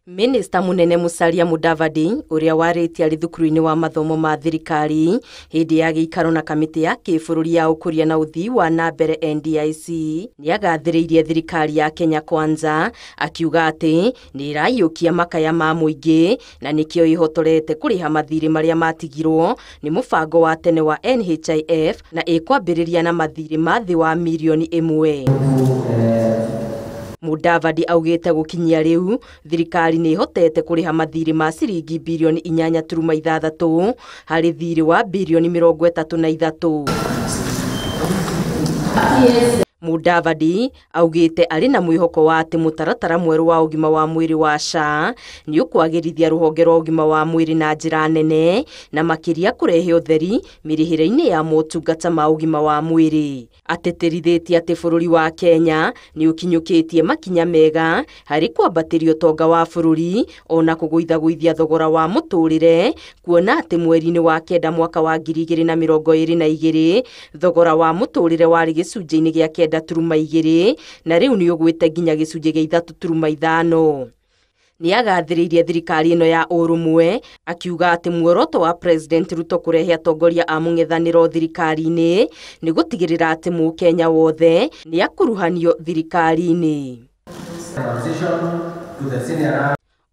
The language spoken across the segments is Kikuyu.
Minista munene Musalia Mudavadi uria warĩtie arĩ thukuru-inĩ wa mathomo ma thirikari hĩndĩ ya gĩikaro na kamĩtĩ ya kĩbũrũri ya ũkũria na ũthii wa na mbere NDIC nĩagathĩrĩirie thirikari ya Kenya Kwanza akiuga atĩ nĩ ĩraiyũkia makaya ma mũingĩ na nĩkĩo ĩhotorete kũrĩha mathirĩ marĩa matigirwo nĩ mũbango wa tene wa NHIF na ĩkwambĩrĩria na mathirĩ ma thĩ wa mirioni 1. Mudavadi augĩte gũkinyia rĩu thirikari nĩ ĩhotete kũrĩha mathirĩ ma ciringi birioni 8.6 harĩ thirĩ wa birioni 33. Mudavadi augĩte arĩ na mwĩhoko wa atĩ mũtaratara mwerũ wa ũgima wa mwĩrĩ wa SHA nĩ ũkwagĩrithia rũhonge rwa ũgima wa mwĩrĩ na njĩra nene na makĩria kũrehe ũtheri mĩrĩhĩre-inĩ ya motungata ma ũgima wa mwĩrĩ. Atĩtĩrithĩtie atĩ bũrũri wa Kenya nĩ ũkinyũkĩtie makinya mega harĩ kwambatĩria ũtonga wa bũrũri ona kũgũithagũithia thogora wa mũtũrĩre, kuona atĩ mweri-inĩ wa 9 mwaka wa 2022 thogora wa mũtũrĩre warĩ gĩcunjĩ-inĩ gĩa 9.2 na rĩu nĩ ũgwĩte nginya gĩcunjĩ gĩa 3.5. Nĩagathĩrĩirie thirikari ĩno ya ũrũmwe akiuga atĩ muoroto wa President Ruto kũrehe atongoria a mũng'ethanĩro thirikari-inĩ nĩ gũtigĩrĩra atĩ mũkenya wothe nĩ akuruhanio thirikari-inĩ.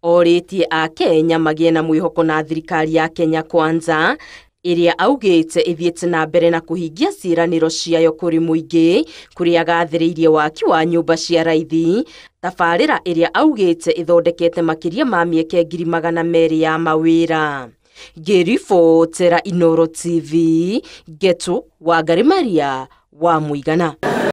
Orĩtie akenya magĩe na mwĩhoko na thirikari ya Kenya Kwanza ĩrĩa augĩte ĩthiĩte na mbere na kũhingia ciĩranĩro ciayo kũrĩ mũingĩ, kũrĩa agathĩrĩirie waki wa nyũmba cia raithi, tabarĩra ĩrĩa augĩte ĩthondekete makĩria ma mĩeke 200,000 ya mawĩra. Ngĩribotera Inooro TV, Getu Wangari Maria wa Mũigana.